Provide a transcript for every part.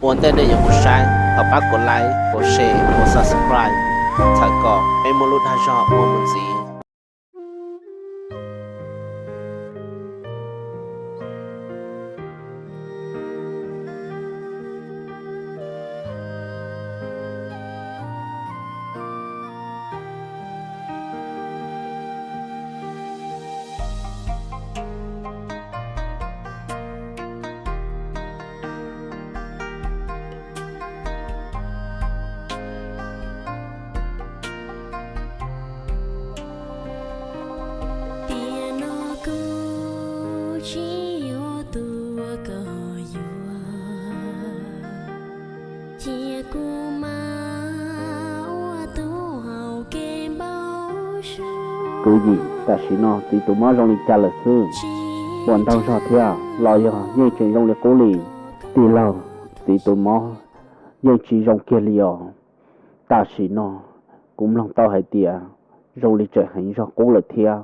Ua ntej nej yuav mus saib, thov pab kom like, kom share, kom subscribe, txhawm kom peb muaj lub dag zog ua mus ntxiv. Tiam no kuv tsis yog tus uas koj yuav, cia kuv mam ua tus haus kev npau suav. Kwv Yim, tam sim no txiv tus mob zoo li cas lawm xwb? Ua ntaug zog thiab los yog yeej tseem zoo li qub li? Tij laug, txiv tus mob yeej tsis zoo kiag li os. Tam sim no kuv mloog tau hais tias zoo li tseem heev zog qub lawm thiab.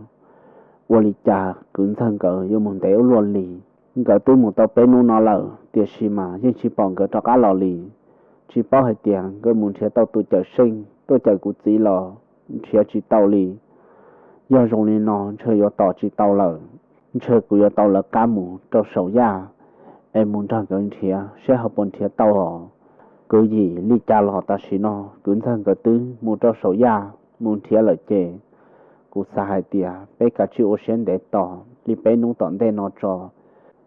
Ua li cas kwv ntxawg nkawd yuav mus ntev ua luaj li? Nkawd twb mus tau peb hnub no lawm, tiam sis mas yeej tsis pom nkawd rov qab los li. Tsis paub hais tias nkawd mus nrhiav tau tus cawm seej tuaj cawm kuv txiv los nrhiav tsis tau li. Yog zoo li no ntshe yuav tos tsis tau lawm. Ntshe kuv yuav tau lawv qab mus rau saum yaj es mus nrog nkawd nrhiav saib ho puas nrhiav tau os. Kwv Yim, li cas los tam sim no kwv ntxawg nkawd twb mus rau saum yaj mus nrhiav lawm ces kuv xav hais tias peb kav tsij ua siab ntev tos li peb hnub tom ntej no tso.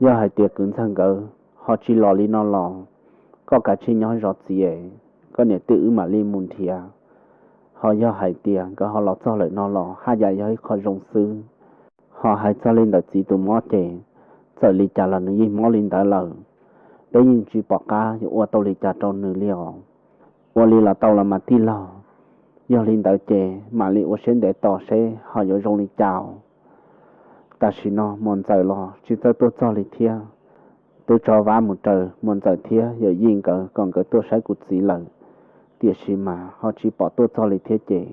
Yog hais tias kwv ntxawg nkawd ho tsis los li no los, koj kav tsij nyob zov txiv, koj niam tij wb mam li mus nrhiav. Ho yog hais tias nkawd ho los txog lawm no los haj yam yog ib qho zoo xwb. Ho hais txog li ntawm txiv tus mob ces txawm li cas los nws yeej mob li ntawd lawm. Peb yeej tsis pom qab yuav ua tau li cas rau nws li os. Ua li los tau los mas tij laug, yog li ntawd ces mam li ua siab ntev tos seb ho yuav zoo li cas. Tam sim no muam ntxawm los tsis txawj tuaj txog li thiab. Twb tso vab mus raws muam ntxawm thiab yawm yij nkawd kom nkawd tuaj saib kuv txiv lawm, tiam sis mas ho tsis pom tuaj txog li thiab ces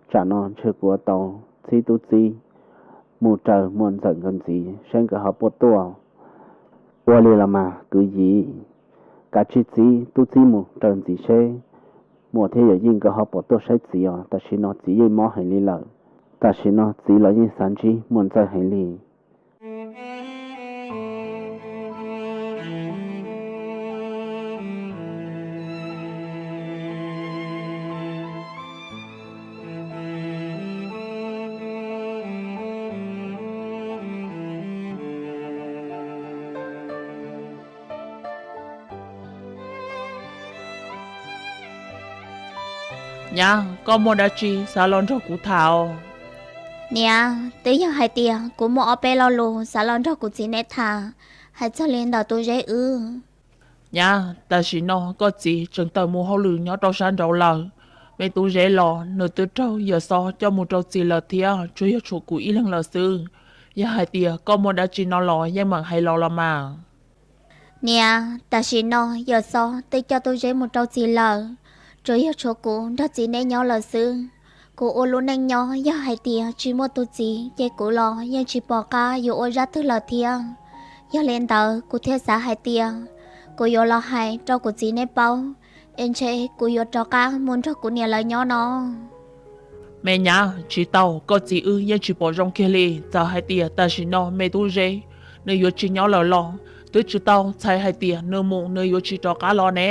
tsam no ntshe kuv yuav tau txib tub txib mus raws muam ntxawm nkawd ntxiv seb nkawd ho puas tuaj. Ua li los mas kwv Yim, kav tsij txib tub txib mus raws ntxiv seb muam thiab yawm yij nkawd ho puas tuaj saib txiv os. Tam sim no txiv yeej mob heev li lawm. Tam sim no txiv los yeej xav ntsib muam ntxawg heev li. Nyab, koj muaj dab tsi xav los nrog kuv tham os? Niam, twb yog hais tias kuv muaj ob peb lo lus xav los nrog kuv txiv neb tham, hais txog li ntawm Tub Zeb wb. Nyab, tam sim no koj txiv tseem tawm mus hauj lwm nyob rau sab nraud lawm. Me Tub Zeb los nws twb raug Yawm Xob coj mus rau txim lawm thiab, tsuas yog tshuav kuv ib leeg lawm xwb. Yog hais tias koj muaj dab tsi no los yeej meem hais los los mas. Niam, tam sim no Yawm Xob twb coj Tub Zeb mus rau txim lawm, tsuas yog tshuav kuv nrog txiv neb nyob lawm xwb. Kuv ua lub neej nyob yog hais tias tsis muaj tus txiv ces kuv los yeej tsis pom qab yuav ua zaj twg lawm thiab. Yog li ntawd kuv thiaj xav hais tias kuv yuav los hais rau kuv txiv neb paub, es ntshe kuv yuav rov qab mus nrog kuv niam lawv nyob no. Me nyab, tsis tau, koj txiv wb yeej tsis pom zoo kiag li. Txawm hais tias tam sim no me Tub Zeb nws yuav tsis nyob lawm los twb tsis tau txhais hais tias nws mus nws yuav tsis rov qab los ne.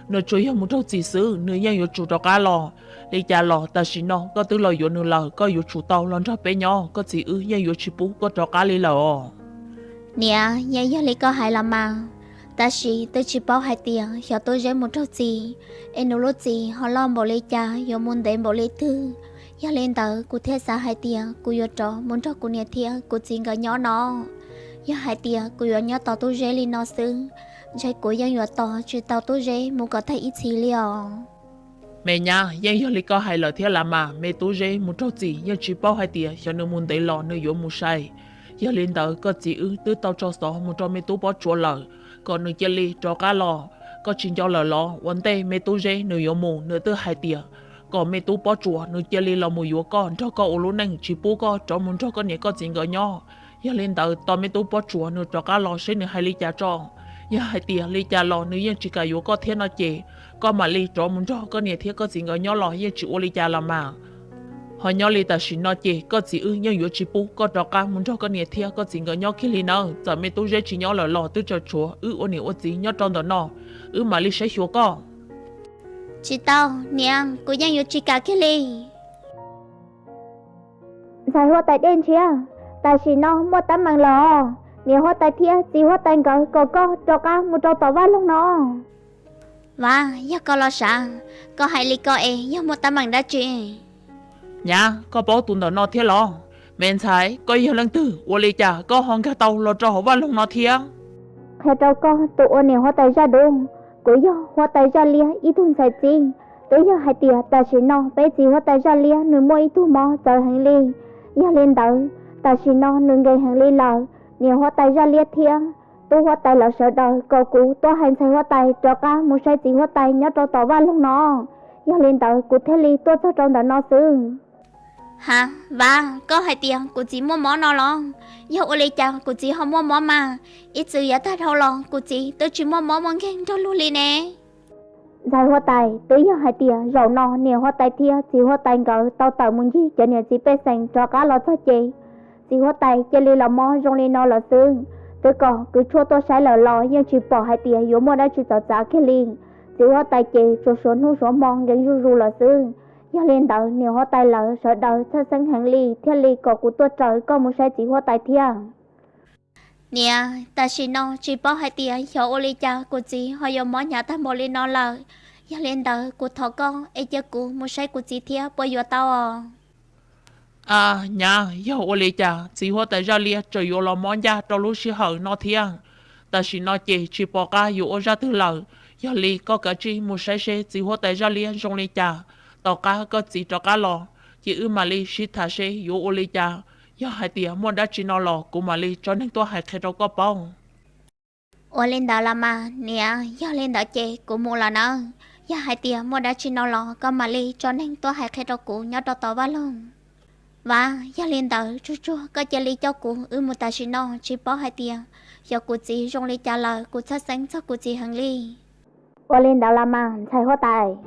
Nws tsuas yog mus raug txim xwb, nws yeej yuav tsum rov qab los. Li cas los tam sim no koj twb los yuav nws lawm, koj yuav tsum tau los nrog peb nyob, koj txiv wb yeej yuav tsis pub koj rov qab li lawm os. Niam, yeej yog li koj hais los mas, tab sis twb tsis paub hais tias xyov Tub Zeb mus raug txim, es nws lub txim ho loj npaum li cas, yuav mus ntev npaum li twg. Yog li ntawd kuv thiaj xav hais tias kuv yuav rov mus nrog kuv niam thiab kuv txiv nkawd nyob no. Yog hais tias kuv yuav nyob tos Tub Zeb li no xwb, ntshe kuv yeej yuav tos tsis tau Tub Zeb mus kom tag ib txhis li os. Me nyab, yeej yog li koj hais lawm thiab las mas, me Tub Zeb mus raug txim yeej tsis paub hais tias xyov nws mus ntev los nws yuav mus sai. Yog li ntawd koj txiv wb twb tau tso xov mus rau me tub Pob Tsuas lawm, kom nws cia li rov qab los. Koj tsis nco lawm los ua ntej me Tub Zeb nws yuav mus nws twb hais tias kom me tub Pob Tsuas nws cia li los mus yuav koj nrog koj ua lub neej, tsis pub koj rov mus nrog koj niam koj txiv nkawd nyob. Yog li ntawd tos me tub Pob Tsuas nws rov qab los seb nws hais li cas tso. Yog hais tias li cas los nws yeej tsis kam yuav koj thiab no ces, koj mam li rov mus nrog koj niam thiab koj txiv nkawd nyob los yeej tsis ua li cas los mas. Ho nyob li tam sim no ces koj txiv wb yeej yuav tsis pub koj rov qab mus nrog koj niam thiab koj txiv nkawd nyob kiag li nawb. Txawm me tub Zeb tsis nyob lawm los twb tseem tshuav wb ua niam ua txiv nyob rau ntawm no, wb mam li saib xyuas koj. Tsis tau, niam, kuv yeej yuav tsis kam kiag li. Ntxhais huab tais Dej Ntshiab, tam sim no muaj teeb meem lawm, niam huab tais thiab txiv huab tais nkawd kom koj rov qab mus rau tom vaj loog no. Vav, yog koj los sav, koj hais li ko es yog muaj teeb meem dab tsi? Nyab, koj paub tus ntawm no thiab los? Me ntxhais, koj yog leej twg, ua li cas koj ho nkag tau los rau hauv vaj loog no thiab? Qhia rau koj tus ua niam huab tais Zaj Dub, kuv yog huab tais Zaj Liab ib tug ntxhais txib. Twb yog hais tias tam sim no peb txiv huab tais Zaj Liab nws muaj ib tug mob txawv heev li. Yog li ntawd, tam sim no nws nkees heev li lawm. Niam huab tais Zaj Liab thiab tub huab tais lawv sawv daws kom kuv tuaj hais ntxhais huab tais rov qab mus saib txiv huab tais nyob rau tom vaj loog no. Yog li ntawd kuv thiaj li tuaj txog rau ntawm no xwb. Ha, Vav, koj hais tias kuv txiv muaj mob no los? Yog ua li cas kuv txiv ho muaj mob mas? Ib txwm yav tag dhau los kuv txiv twb tsis muaj mob muaj nkeeg nrog luag li ne. Ntxhais huab tais, twb yog hais tias zaum no niam huab tais thiab txiv huab tais nkawd tau tawm mus ncig cov niam txiv pej xeem rov qab los txog ces, txiv huab tais cia li los mob zoo li no lawm xwb. Twb kom kwv tshuaj tuaj saib lawm los yeej tsis pom hais tias yuav muaj dab tsi txawv txav kiag li. Txiv huab tais ces tsuas suav hnub suav hmo nkees zuj zus lawm xwb. Yog li ntawd niam huab tais lawv sawv daws txhawj xeeb heev li thiaj li kom kuv tuaj raws koj mus saib txiv huab tais thiab. Niam, tam sim no tsis paub hais tias xyov ua li cas kuv txiv ho yuav mob hnyav tag npaum li no lawm. Yog li ntawd kuv thov koj es cia kuv mus saib kuv txiv thiab puas yuav tau os? A, nyab, yog ua li cas txiv huab tais Zaj Liab tseem yuav los mob ncaj rau lub sij hawm no thiab? Tam sim no ces tsis pom qab yuav ua zaj twg lawm. Yog li koj kav tsij mus saib seb txiv huab tais Zaj Liab zoo li cas, tom qab koj txiv rov qab los ces wb mam li sib tham seb yuav ua li cas. Yog hais tias muaj dab tsi no los kuv mam li tso neeg tuaj hais qhia rau koj paub. Ua li ntawd los mas niam, yog li ntawd ces kuv mus lawm nawb. Yog hais tias muaj dab tsi no los koj mam li tso neeg tuaj hais qhia rau kuv nyob rau tom vaj loog. Vav, yog li ntawd tsuag tsuag koj cia li coj kuv wb mus tam sim no, tsis paub hais tias xyov kuv txiv zoo li cas lawm, kuv txhawj xeeb txog kuv txiv heev li. Ua li ntawd los mas ntxhais huab tais.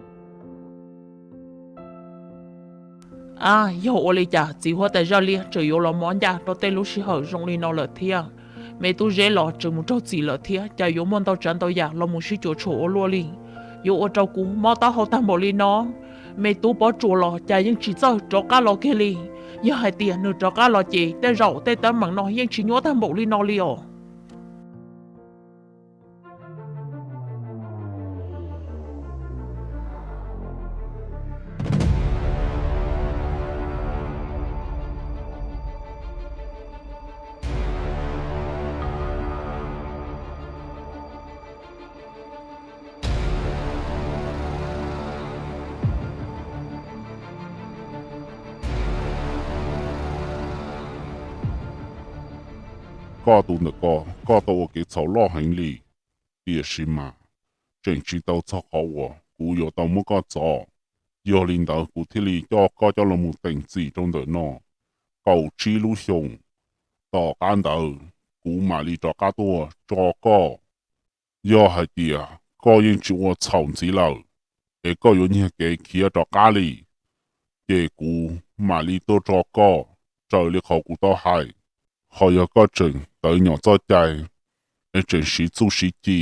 A, yog ua li cas txiv huab tais Zaj Liab tseem yuav los mob ncaj rau tej lub sij hawm zoo li no lawm thiab? Me tub Zeb los tseem mus raug txim lawm thiab, cas yuav muaj ntau tsav ntau yam los mus sib cuam tshuam ua luaj li, yuav ua rau kuv mob taub hau tag npaum li no. Me tub Pob Tsuas los cas yeej tsis txawj rov qab los kiag li. Yog hais tias nws rov qab los ces tej zaum tej teeb meem no yeej tsis nyuaj tag npaum li no li os. Koj tus ntawm ko, koj tau ua kev txhaum loj heev li, tiam sis mas tseem tsis tau txog qhov uas kuv yuav tau muab koj txov. Yog li ntawd kuv thiaj li coj koj coj los mus teem txim rau ntawm no kaum tsib lub xyoo. Tom qab ntawd kuv mam li rov qab tuaj tso koj. Yog hais tias koj yeej tsis ua txhaum ntxiv lawm, es koj yuav nyiag kev khiav rov qab li, ces kuv mam li tuaj tso koj raws li qhov kuv tau hais. Ho yog koj tseem tawv nyom txoj cai, es tseem siv txuj siv ci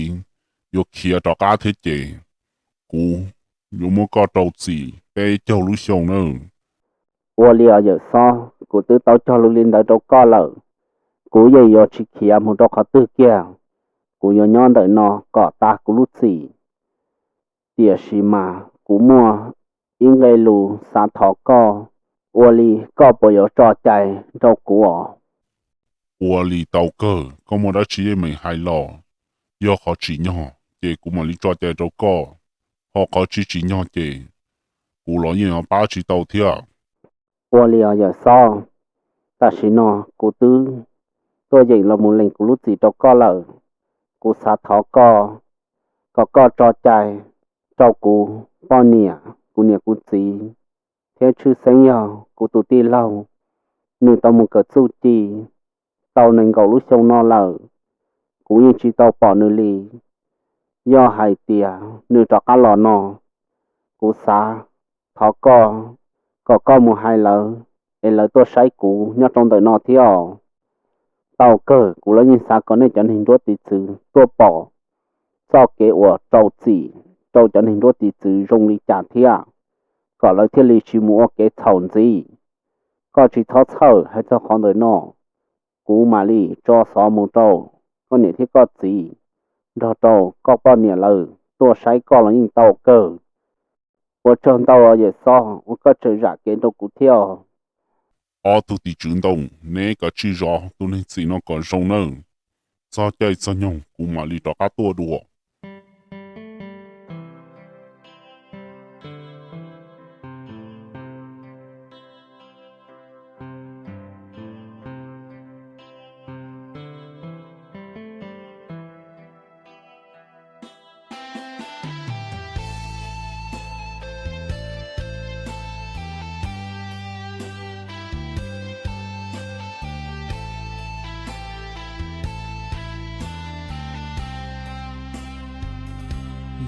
yuav khiav rov qab thiab ces, kuv yuav muab koj rau txim peb caug lub xyoo nawb. Ua li os yawm Xob, kuv twb tau cog lus li ntawd rau koj lawm. Kuv yeej yuav tsis khiav mus rau qhov twg kiag, kuv yuav nyob ntawm no kom tas kuv lub txim. Tiam sis mas kuv muaj ib nqe lus xav thov koj, ua li koj puas yuav tso cai rau kuv os? Ua li tau kawg, koj muaj dab tsi yeej meem hais los. Yog qhov tsim nyog ces kuv mam li tso cai rau koj, ho qhov tsis tsim nyog ces kuv los yeej yuav pab tsis tau thiab. Ua li os yawm Xob, tam sim no kuv twb tuaj yeem los mus lees kuv lub txim rau koj lawm. Kuv xav thov koj kom koj tso cai rau kuv poj niam, kuv niam kuv txiv, thiab tshwj xeeb yog kuv tus tij laug, nws tau mus kawm txuj ci tau nees nkaum lub xyoo no lawm. kuv yeej tsis tau pom nws li. Yog hais tias nws rov qab los no, kuv xav thov koj kom koj mus hais lawv es lawv tuaj saib kuv nyob rau ntawm no thiab. Tau kawg, kuv los yeej xav kom nej cov neeg nruab tiv txwv tuaj pom txoj kev uas rau txim rau cov neeg nruab tiv txwv zoo li cas thiab, kom lawv thiaj li tsis mus ua kev txhaum ntxiv. Koj tsis txhob txhawj hais txog qhov ntawm no, kuv mam li tso xov mus rau koj niam thiab koj txiv nrog rau koj poj niam lawv tuaj saib koj los yeej tau kawg. Ua tsaug ntau yawm Xob uas koj tseem zam kev rau kuv thiab. Ob tug tim tswv ntoo, neb kav tsij zov tus neeg txim no kom zoo nawb. Txog caij txog nyoog kuv mam li rov qab tuaj dua.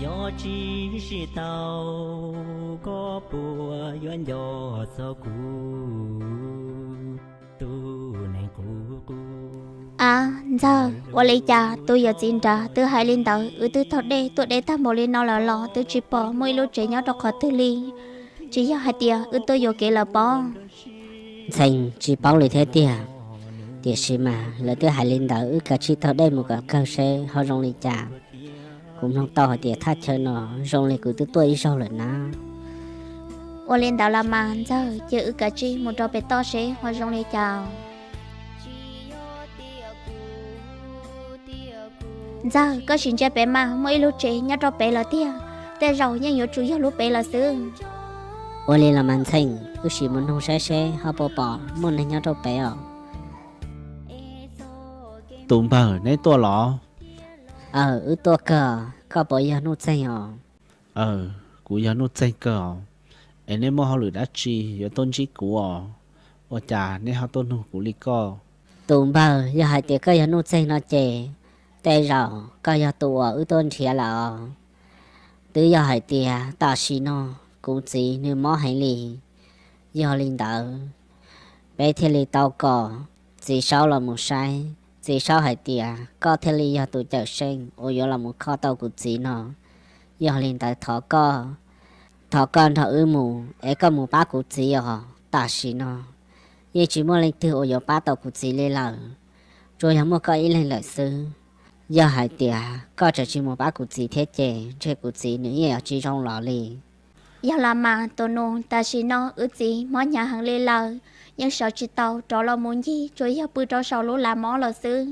Yog tsis tau, koj puas yuav nco txog kuv, tus neeg qub qub? A, Ntxawg, ua li cas tus yawm txiv nrad twb hais li ntawd, wb twb taug dej tuaj deb tag npaum li no lawm los twb tsis pom muaj ib lub tsev nyob rau qhov twg li. Tsis yog hais tias wb tuaj yuam kev lawm pob? Ntxhee, tsis paub li thiab tiag. Tiam sis mas lawv twb hais li ntawd, wb kav tsij taug dej mus kom kawg seb ho zoo li cas. Kuv mloog tau hais tias thaj chaw no zoo li kuv twb tuaj ib zaug lawm na. Ua li ntawd los mas Ntxawg, ces wb kav tsij mus rau pem toj seb ho zoo li cas. Ntxawg, koj sim ntsia pem mas muaj ib lub tsev nyob rau pem lawm tiag, tej zaum yeej yuav tsum yog lub pem lawm xwb. Ua li los mas Ntxhee, wb sim mus noog saib seb ho puas pom muaj neeg nyob rau pem os. Tus npawg, neb tuaj los? Aw, wb tuaj kawg, koj puas yog Nuj Txeeg os? Aw, kuv yog Nuj Txeeg kawg os. Es neb muaj hauj lwm dab tsi yuav tuaj ntsib kuv os? Ua cas neb ho tuaj nug kuv li koj? Tus npawg, yog hais tias koj yog Nuj Txeeg no ces tej zaum koj yog tus uas wb tuaj nrhiav lawm os. Twb yog hais tias tam sim no kuv txiv nws mob heev li. Yog li ntawd, peb thiaj li tau kom txiv Saub los mus saib. Txiv Saub hais tias koj thiaj li yog tus cawm seej uas yuav los mus kho tau kuv txiv no. Yog li ntawd thov koj, thov koj nrog wb mus es koj mus pab kuv txiv os. Tam sim no yeej tsis muaj leej twg uas yuav pab tau kuv txiv li lawm, tsuas yog muaj koj ib leeg lawm xwb. Yog hais tias koj tseem tsis mus pab kuv txiv thiab ces ntshe kuv txiv nws yeej yuav tsis zoo los li. Yog los mas tus nus, tam sim no wb txiv mob hnyav heev li lawm, yeej sawv tsis tau rov los mus ncig, tsuas yog pw rau saum lub lav mob lawm xwb.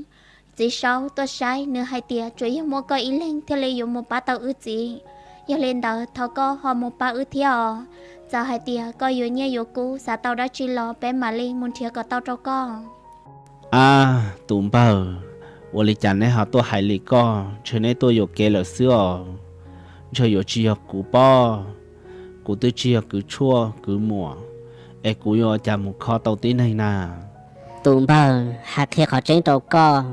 Txiv Saub tuaj saib nws hais tias tsuas yog muaj koj ib leeg thiaj li yuav mus pab tau wb txiv. Yog li ntawd thov koj ho mus pab wb thiab os. Txawm hais tias koj yuav nyiaj yuav kub xav tau dab tsi los peb mam li mus nrhiav kom tau rau koj. Ab, tus npawg, ua li cas neb ho tuaj hais li koj? Ntshe neb tuaj yuam kev lawm xwb os. Ntshe yuav tsis yog kuv pob. Kuv twb tsis yog kwv tshuaj kwv muam, es kuv yuav ua cas mus kho tau tib neeg na? Tus npawg, hais qhia qhov tseeb rau koj,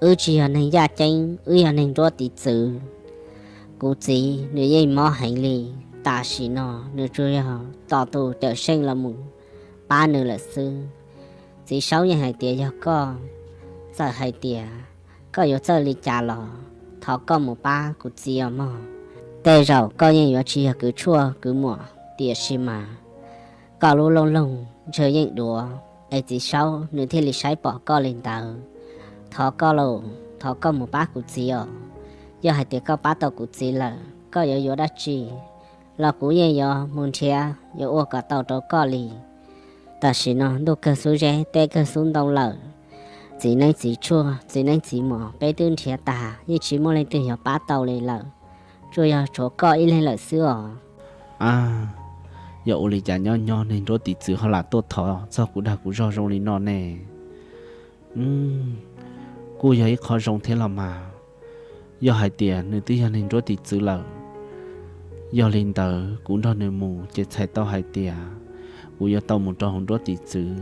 wb tsis yog neeg yaj ceeb, wb yog neeg nruab tiv txwv. Kuv txiv nws yeej mob heev li, tam sim no nws tsuas yog tos tus cawm seej los mus pab nws lawm xwb. Txiv Saub yeej hais tias yog koj, txawm hais tias koj yuav txawj li cas los thov koj mus pab kuv txiv os mog. Tej zaum koj yeej yuav tsis yog kwv tshuaj kwv muam, tiam sis mas koj lub looj loog ntshe yeej duav, es txiv Saub nws thiaj li saib pom koj li ntawd. Thov koj lauj, thov koj mus pab kuv txiv os. Yog hais tias koj pab tau kuv txiv lawm, koj yuav yuav dab tsi los kuv yeej yuav mus nrhiav yuav ua kom tau rau koj li. Tam sim no ntuj kawg xub zeb, teb kawg xub ntoo lawm. Txiv neeb txiv tshuaj, txiv neeb txiv muam peb twb nrhiav tas, yeej tsis muaj leej twg yuav pab tau li lawm, tsuas yog tshuav koj ib leeg lawm xwb os. A, yog ua li cas nyob nyob neeg nruab tiv txwv ho lam tuaj thov txog kuv dag kuv zog zoo li no ne? Kuj yog ib qho zoo thiab los mas. Yog hais tias nws twb yog neeg nruab tiv txwv lawm, yog li ntawd kuv nrog nws mus ces txhais tau hais tias kuv yuav tau mus rau hauv nruab tiv txwv.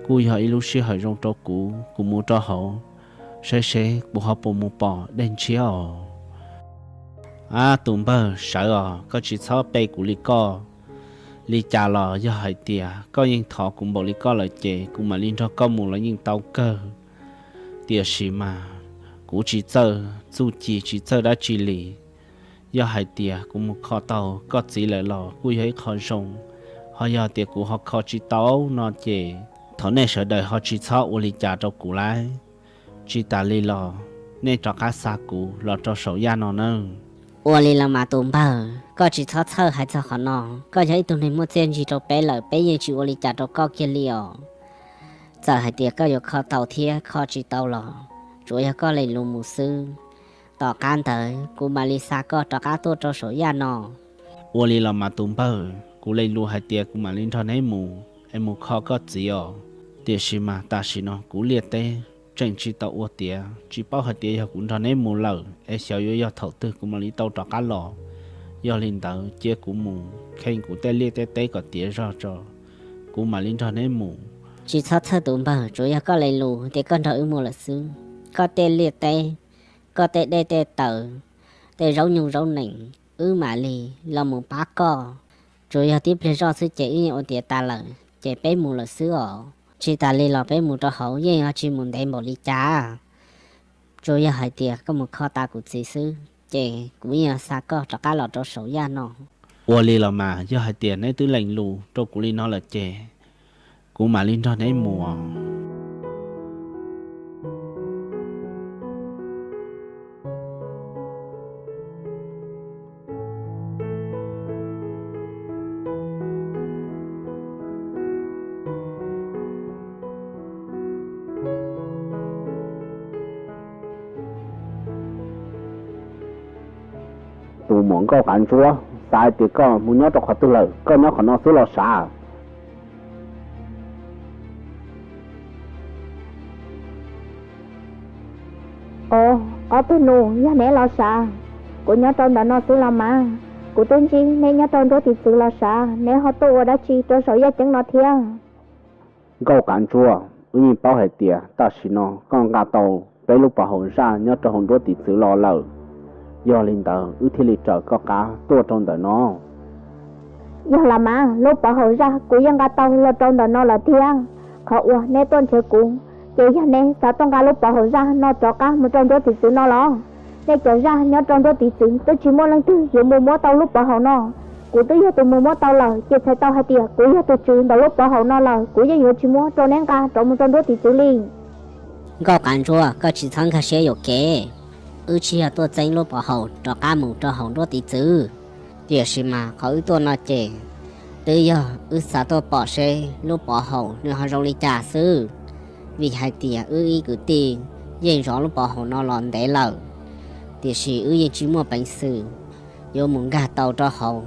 Kuj yog ib lub sij hawm zoo rau kuv, kuv mus rau hauv, saib seb kuv ho puas mus pom Dej Ntshiab os. Ab, tus npawg, sawv os, koj tsis txhob pe kuv li koj. Li cas los yog hais tias koj yeej thov kuv npaum li koj lawm ces kuv mam li nrog koj mus los yeej tau kawg. Tiam sis mas kuv tsis txawj txuj ci tsis txawj dab tsi li. Yog hais tias kuv mus kho tau koj txiv lawm los kuj yog ib qho zoo, ho yog tias kuv ho kho tsis tau no ces thov nej sawv daws ho tsis txhob ua li cas rau kuv lauj. Tsis tas li los nej rov qab xa kuv los rau saum yaj no nawb. Ua li los mas tus npawg, koj tsis txhob txhawj hais txog qhov no, koj yog ib tug neeg muaj txiaj ntsig rau peb lawm, peb yeej tsis ua li cas rau koj kiag li os. Txawm hais tias koj yuav kho tau thiab kho tsis tau los tsuav yog koj lees lus mus xwb. Tom qab ntawd kuv mam li xa koj rov qab tuaj rau saum yaj no. Ua li los mas tus npawg, kuv lees lus hais tias kuv mam li nrog neb mus es mus kho koj txiv os. Tiam sis mas tam sim no kuv liaj teb tseem tsis tau ua tiav, tsis paub hais tias yog kuv nrog neb mus lawm es xyov yuav yog thaum twg kuv mam li tau rov qab los. Yog li ntawd cia kuv mus kheej kuv tej liaj tej teb kom tiav zog tso, kuv mam li nrog neb mus. Tsis txhob txhawj tus npawg, tsuav yog koj lees lus tias koj nrog wb mus lawm xwb. Koj tej liaj teb, koj tej dej tej taws, tej zaub nyuj zaub nees, wb mam li los mus pab koj. Tsuas yog tib pliag zoj xwb ces wb yeej ua tiav tas lawm ces peb mus lawm xwb os. Tsis tas li los peb mus rau hauv yeej ho tsis mus ntev npaum li cas. Tsuas yog hais tias koj mus kho tas kuv txiv xwb ces kuv yeej xa koj rov qab los rau saum yaj no. Ua li los mas yog hais tias neb twb lees lus rau kuv li no lawm ces kuv mam li nrog neb mus. Tus muam nkauj qav ntsuab, xav hais tias koj mus nyob rau qhov twg lawm, koj nyob qhov no xwb los sav? Os, ob tug nus, yog neb los sav, kuv nyob rau ntawm no xwb los mas. Kuv twb ntsib neb nyob rau nruab tiv txwv los sav, neb ho tuaj ua dab tsi rau saum yaj ceeb no thiab? Nkauj qav ntsuab, wb yeej paub hais tias tam sim no koj nqa tau peb lub pov haum zaj nyob rau hauv nruab tiv txwv los lawm, yog li ntawd wb thiaj li raws koj qab tuaj rau ntawm no. Yog los mas, lub pov haum zaj kuv yeej nqa tau los rau ntawm no lawm thiab. Qhov uas neb tuaj nrhiav kuv, ces yog neb xav tuaj nqa lub pov haum zaj no rov qab mus rau nruab tiv txwv no los? Nej cov zaj nyob rau nruab tiv txwv twb tsis muaj leej twg yuav mus muab tau lub pov haum no. Kuv twb yog tus mus muab tau lawm, ces txhais tau hais tias kuv yog tus tswv ntawm lub pov haum no lawm, kuv yeej yuav tsis muab rau neb nqa rov mus rau nruab tiv txwv li. Nkauj qav ntsuab, koj tsis txhob nkag siab yuam kev. Wb tsis yog tuaj txeeb lub pov haum rov qab mus rau hauv nruab tiv txwv, tiam sis mas qhov wb tuaj no ces twb yog wb xav tuaj pom seb lub pov haum nws ho zoo li cas xwb. Vim hais tias wb ib kwv tij yeej zov lub pov haum no los ntev lawm, tiam sis wb yeej tsis muaj peev xwm yuav mus nkag tau rau hauv,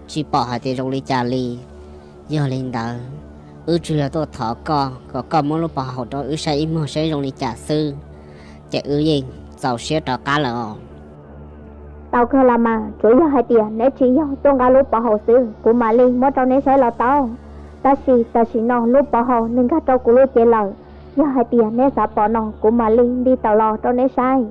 tsis pom hais tias zoo li cas li. Yog li ntawd, wb tsuas yog tuaj thov koj kom koj muab lub pov haum rau wb saib ib muag seb zoo li cas xwb, ces wb yeej txaus siab rov qab lawm os. Tau kawg los mas, tsuav yog hais tias neb tsis yog tuaj nqa lub pov haum xwb, kuv mam li muab rau neb saib los tau. Tab sis tam sim no lub pov haum nws nkag rau kuv lub cev lawm, yog hais tias neb xav pom no kuv mam li nti tawm los rau neb saib.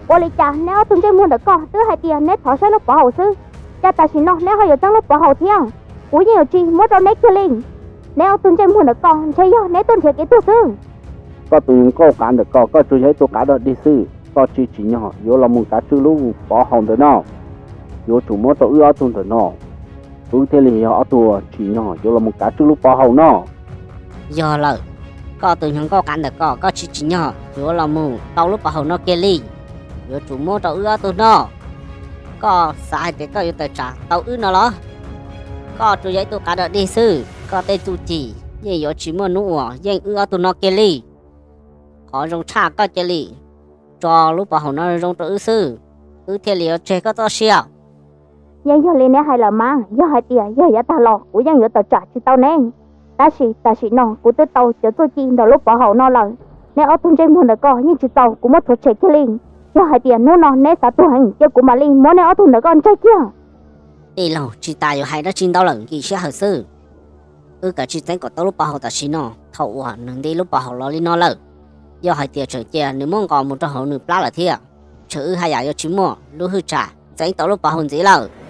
Ua li cas neb ob tug ntsej muag ntawm ko twb hais tias neb thov saib lub pov haum xwb, cas tam sim no neb ho yuav txeeb lub pov haum thiab? Kuv yeej yuav tsis muab rau neb kiag li. Neb ob tug ntsej muag ntawm ko ntshe yog neb tuaj nrhiav kev tuag xwb. Koj tus nkauj qav ntawm ko, koj tsuas yog ib tug qav dog dig xwb, koj tsis tsim nyog yuav los mus kav tswj lub pov haum ntawm no. yuav tsum muab rau wb ob tug ntawm no, wb thiaj li yog ob tug tsim nyog yuav los mus kav tswj lub pov haum no. Yog lawm, koj tus hnyuv nkauj qav ntawm koj, koj tsis tsim nyog yuav los mus tau lub pov haum no kiag li. Yuav tsum muab rau wb ob tug no. Koj xav hais tias koj yuav tawm tsam tau wb no los? Koj tsuas yog ib tug qav dog dig xwb, koj tej txuj ci yeej yuav tsis muaj hnub uas yeej wb ob tug no kiag li. Qhov zoo tshaj koj cia li tso lub pov haum no zoo rau wb xwb, wb thiaj li yuav tseg koj txoj sia. Yeej yog li neb hais lawm mas, yog hais tias yog yav tag los kuv yeej yuav tawm tsam tsis tau neb. Tab sis tam sim no kuv twb tau cov txuj ci ntawm lub pov haum no lawm, neb ob tug ntsej muag ntawm koj yeej tsis txaus kuv muab rhuav tshem kiag li. Yog hais tias hnub no neb xav tuag heev ces kuv mam li muab neb ob tug ntawm koj ntsaig kiag. Tij laug, tsis tas yuav hais dab tsi ntau lawm, nkim sij hawm xwb. Wb kav tsij txeeb kom tau lub pov haum tam sim no, thaum uas nws nti lub pov haum los li no lawm. Yog hais tias tseem cia nws muab nqos mus rau hauv nws plab lawm thiab, tsam wb haj yam yuav tsis muaj lub hwj cham txeeb tau lub pov haum ntxiv lawm.